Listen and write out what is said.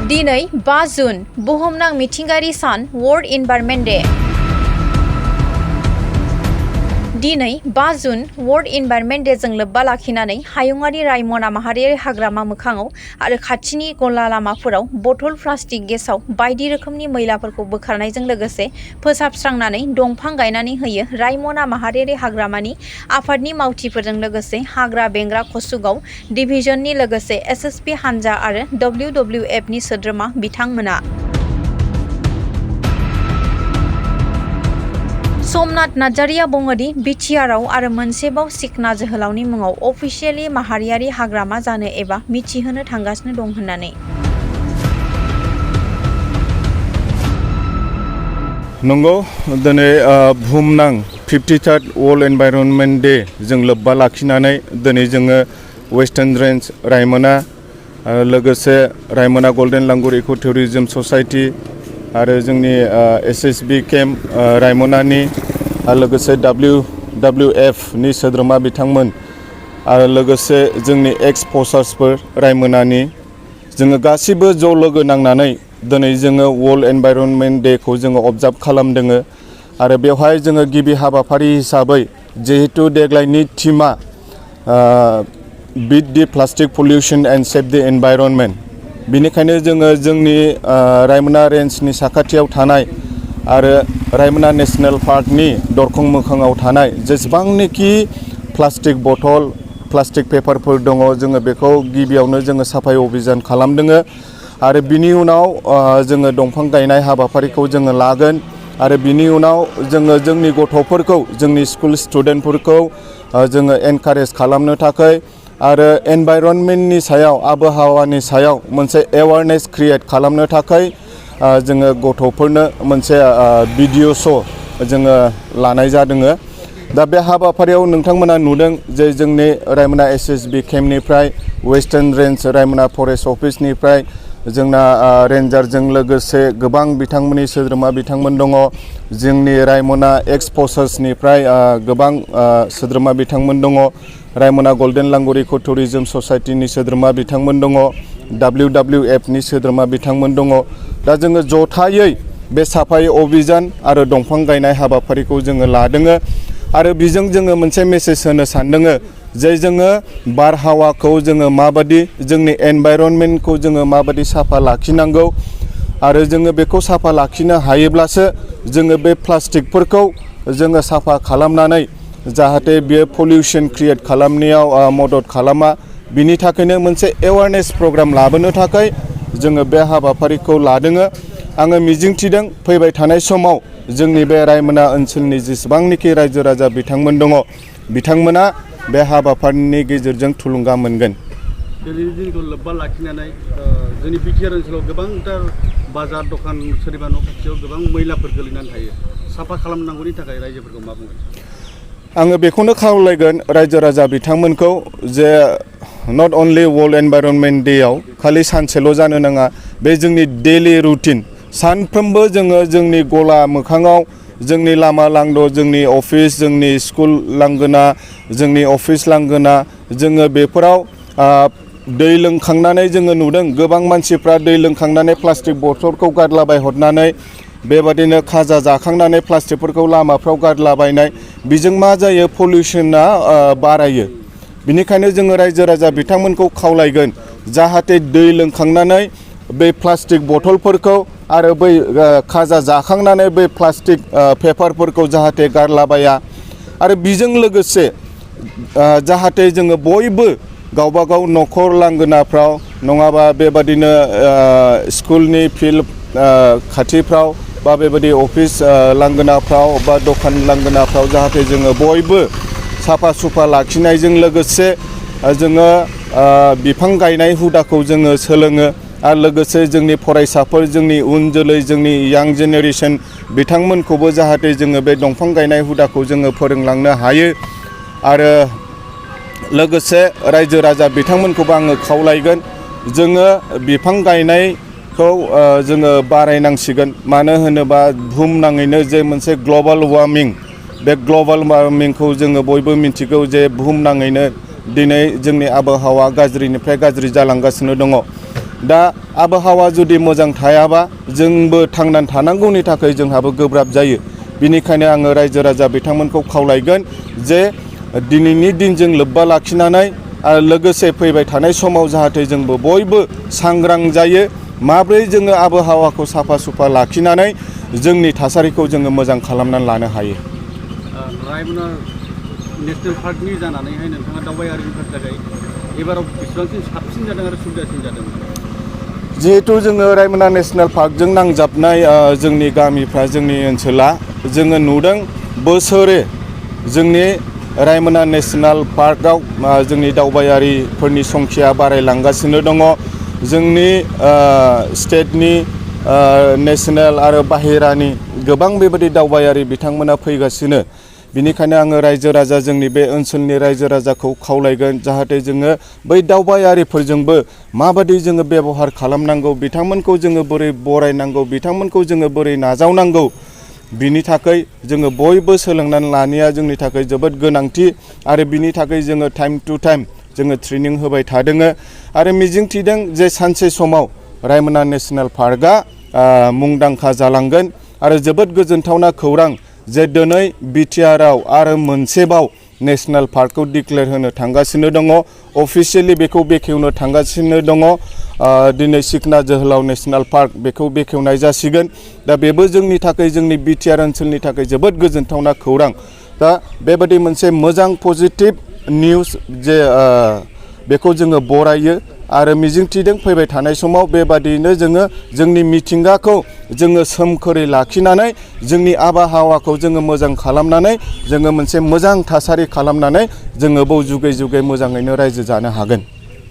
दिनै 5 जुन बुहुमनां मिथिंगायारि सान वर्ल्ड इनभाइरनमेन्ट डे। दिनै 5 जुन वर्ल्ड इनभाइरनमेन्ट डे जों लोब्बा लाखिनानै हायुङारि रायमना माहारियारि हाग्रामा मोखाङाव आरो खाथिनि गला लामाफोराव बथल प्लास्टिक गेसाव बायदि रोखोमनि मैलाफोरखौ बोखारनायजों लोगोसे फोसाबस्रांनानै दंफां गायनानै होयो रायमना माहारियारि हाग्रामानि आफादनि मावथिफोरजों लोगोसे हाग्रा बेंग्रा कसुगाव डिभिजननि लोगोसे एसएसपि हानजा आरो WWF नि सोद्रोमा बिथांमोना। समनाथ नार्जारिया बुङोदि बिटिआरआव आरो मोनसेबाव सिखना जोहोलावनि मुङाव अफिसियेलि माहारियारि हाग्रामा जानो एबा मिथिहोनो थांगासिनो दं होननानै। नंगौ दिनै बुहुमनां 53rd वर्ल्ड एनवायरनमेन्ट डे जों लोब्बा लाखिनानै दिनै जोङो वेस्टार्न रेन्ज रायमना लोगोसे रायमना गोल्डेन लांगुर इको टुरिज्म ससाइटि आरो जोंनि एसएसबि केम्प रायमनानि लोगोसे WWF नि सोद्रोमा बिथांमोन आरो लोगोसे जोंनि एक्स फसार्सफोर रायमनानि जोङो गासिबो ज' लोगो नांनानै दिनै जोङो वर्ल्ड एनवायरनमेन्ट डेखौ जोङो अबजार्भ खालामदों आरो बेवहाय जोङो गिबि हाबाफारि हिसाबै जिहेतु देग्लायनि थीमा beat the plastic pollution and save the environment बिनिखायनो जोङो जोंनि रायमना रेन्जनि साखाथियाव थानाय आरो रायमना नेशनेल पार्कनि दरखं मोखाङाव थानाय जेसेबांनाखि प्लास्टिक बथल प्लास्टिक पेपारफोर दङ जोङो बेखौ गिबियावनो जोङो साफाय अभियान खालामदों आरो बिनि उनाव जोङो दंफां गायनाय हाबाफारिखौ जोङो लागोन आरो बिनि उनाव जोङो जोंनि गथ'फोरखौ जोंनि स्कुल स्टुडेन्टफोरखौ जोङो एनकारेज खालामनो थाखाय आरो एनवायरनमेन्टनि सायाव आबहावानि सायाव मोनसे एवारनेस क्रिएट खालामनो थाखाय जोङो गथ'फोरनो मोनसे भिडिअ श' जोङो लानाय जादों। दा बे हाबाफारियाव नोंथांमोना नुदों जे जोंनि रायमना एसएसबि केम्पनिफ्राय वेस्टार्न रेन्ज रायमना फरेस्ट अफिसनिफ्राय जोंना रेन्जारजों लोगोसे गोबां बिथांमोननि सोद्रोमा बिथांमोन दङ जोंनि रायमना एक्स फसार्सनिफ्राय गोबां सोद्रोमा बिथांमोन दङ रायमना गोल्डेन लांगुर इको टुरिज्म ससाइटिनि सोद्रोमा बिथांमोन दङ WWF नि सोद्रोमा बिथांमोन दङ दा जोङो जथायै बे साफाय अभियान आरो दंफां गायनाय हाबाफारिखौ जोङो लादों आरो बेजों जोङो मोनसे मेसेज होनो सानदों जे जोङो बारहावाखौ जोङो माबादि जोंनि एनवायरनमेन्टखौ जोङो माबादि साफा लाखिनांगौ आरो जोङो बेखौ साफा लाखिनो हायोब्लासो जोङो बे प्लास्टिकफोरखौ जोङो साफा खालामनानै जाहाथे बेयो पल्यूशन क्रिएट खालामनायाव मदद खालामा बिनि थाखायनो मोनसे एवारनेस प्रग्राम लाबोनो थाखाय जोङो बे हाबाफारिखौ लादों। आङो मिजिंथिदों फैबाय थानाय समाव जोंनि बे रायमना ओनसोलनि जेसेबांनाखि रायजो राजा बिथांमोन दङ बिथांमोना बे हाबाफारिनि गेजेरजों थुलुंगा मोनगोन। दिनैनि दिनखौ लोब्बा लाखिनानै जोंनि बिटिआर ओनसोलाव गोबांथार बाजार दखान सोरनिबा न' खाथियाव गोबां मैलाफोर गोलैनानै थायो साफा खालामनांगौनि थाखाय रायजोफोरखौ मा बुंगोन? आङो बेखौनो खावलायगोन रायजो राजा बिथांमोनखौ जे नट अनलि वर्ल्ड एनवायरनमेन्ट डेआव खालि सानसेल' जानो नाङा बे जोंनि डेलि रुटिन सानफ्रोमबो जोङो जोंनि गला मोखाङाव जोंनि लामा लांद' जोंनि अफिस जोंनि स्कुल लांगोना जोंनि अफिस लांगोना जोङो बेफोराव दै लोंखांनानै जोङो नुदों गोबां मानसिफ्रा दै लोंखांनानै प्लास्टिक बथलखौ गारलाबाय हरनानै बेबादिनो खाजा जाखांनानै प्लास्टिकफोरखौ लामाफ्राव गारलाबायनाय बेजों मा जायो पल्यूशना बारायो बिनिखायनो जोङो रायजो राजा बिथांमोनखौ खावलायगोन जाहाथे दै लोंखांनानै बै प्लास्टिक बथलफोरखौ आरो बै खाजा जाखांनानै बै प्लास्टिक पेपारफोरखौ जाहाथे गारलाबाया आरो बेजों लोगोसे जाहाथे जोङो बयबो गावबागाव न'खर लांगोनाफ्राव नङाबा बेबादिनो स्कुलनि फिल्ड खाथिफ्राव बा बेबादि अफिस लांगोनाफ्राव बा दखान लांगोनाफ्राव जाहाथे जोङो बयबो साफा सुफा लाखिनायजों लोगोसे जोङो बिफां गायनाय हुदाखौ जोङो सोलोङो आरो लोगोसे जोंनि फरायसाफोर जोंनि उन जोलै जोंनि यां जेनेरेसन बिथांमोनखौबो जाहाथे जोङो बे दंफां गायनाय हुदाखौ जोङो फोरोंलांनो हायो आरो लोगोसे रायजो राजा बिथांमोनखौबो आङो खावलायगोन जोङो बिफां गायनायखौ जोङो बारायनांसिगोन मानो होनोबा बुहुमनाङैनो जे मोनसे ग्लबेल वार्मिं बे ग्लबेल वार्मिंखौ जोङो बयबो मिथिगौ जे बुहुमनाङैनो दिनै जोंनि आबहावा गाज्रिनिफ्राय गाज्रि जालांगासिनो दङ दा आबहावा जुदि मोजां थायाबा जोंबो थांनानै थानांगौनि थाखाय जोंहाबो गोब्राब जायो। बिनिखायनो आङो रायजो राजा बिथांमोनखौ खावलायगोन जे दिनैनि दिनजों लोब्बा लाखिनानै आरो लोगोसे फैबाय थानाय समाव जाहाथे जोंबो बयबो सांग्रां जायो माब्रै जोङो आबहावाखौ साफा सुफा लाखिनानै जोंनि थासारिखौ जोङो मोजां खालामनानै लानो हायो। रायमना नेसनेल पार्कनि जानानैहाय नोंथाङा दावबायारिफोरनि थाखाय एबाराव बेसेबांसिन साबसिन जादों आरो सुबिदासिन जादों? जिहेतु जोङो रायमना नेसनेल पार्कजों नांजाबनाय जोंनि गामिफ्रा जोंनि ओनसोला जोङो नुदों बोसोरे जोंनि रायमना नेसनेल पार्कआव जोंनि दावबायारिफोरनि संख्या बारायलांगासिनो दङ। जोंनि स्टेटनि नेसनेल आरो बाहेरानि गोबां बेबायदि दावबायारि बिथांमोना फैगासिनो। बिनिखायनो आङो रायजो राजा जोंनि बे ओनसोलनि रायजो राजाखौ खावलायगोन जाहाथे जोङो बै दावबायारिफोरजोंबो माबायदि जोङो बेबहार खालामनांगौ, बिथांमोनखौ जोङो बोरै बरायनांगौ, बिथांमोनखौ जोङो बोरै नाजावनांगौ, बिनि थाखाय जोङो बयबो सोलोंनानै लानाया जोंनि थाखाय जोबोद गोनांथि आरो बिनि थाखाय जोङो टाइम टु टाइम जोङो ट्रेनिं होबाय थादों आरो मिजिंथिदों जे सानसे समाव रायमना नेसनेल पार्कआ मुंदांखा जालांगोन आरो जोबोद गोजोनथावना खौरां जे दिनै बिटिआरआव आरो मोनसेबाव नेसनेल पार्कखौ डिक्लेयार होनो थांगासिनो दङ। अफिसियेलि बेखौ बेखेवनो थांगासिनो दङ। दिनै सिखना जोहोलाव नेसनेल पार्क बेखौ बेखेवनाय जासिगोन। दा बेबो जोंनि थाखाय जोंनि बिटिआर ओनसोलनि थाखाय जोबोद गोजोनथावना खौरां। दा बेबायदि मोनसे मोजां पजिटिभ निउस जे बेखौ जोङो बरायो आरो मिजिंथिदों फैबाय थानाय समाव बेबादियैनो जोङो जोंनि मिथिंगाखौ जोङो सोमखोरै लाखिनानै जोंनि आबहावाखौ जोङो मोजां खालामनानै जोङो मोनसे मोजां थासारि खालामनानै जोङो बाव जुगै जुगै मोजाङैनो रायजो जानो हागोन।